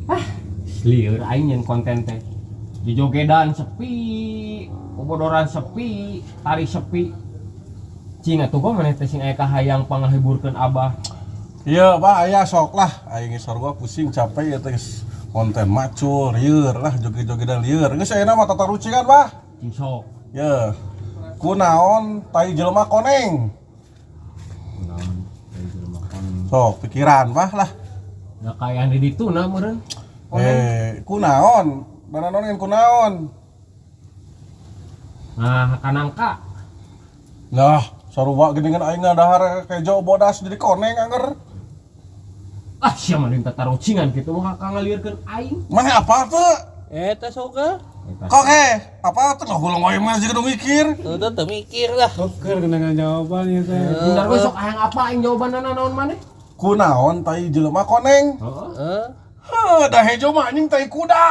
Ah, lieur aing nyeun konten teh. Jojogedan sepi, bobodoran sepi, tari sepi. Cing atuh gua maneh teh sing aya kahayang pangahiburkeun abah. Iya, Bah, aya sok lah. Aing ngisor gua pusing capek ya teh geus konten macul, lieur lah joget-jogedan lieur. Geus ayeuna mah tatarucingan, Bah. Cing sok. Ye. Kunaon tai jelema koneng? Kunaon tai jelema koneng? Sok pikiran, Bah lah. Da kaayaan di ditu na meureun. Koneng. Eh, kunaon? Dana naon kunaon? Nah, kanangka. Lah, sarua geuningan aing ngadahar kejo bodas jadi koneng anger. Ah, sia mah tatarucingan kitu mah ka ngalieurkeun aing. Mana apa tuh? Eta sok ah. Kok apa tuh nggak ulang wae mah jiga nu mikir. Udah teu mikir lah. Oker kena jawaban ya teh. Bentar we sok hayang apa aing jawabanna naon maneh? Kunaon tai jelema koneng? Heeh. Heeh. Heuh, da hejo mah anjing tai kuda.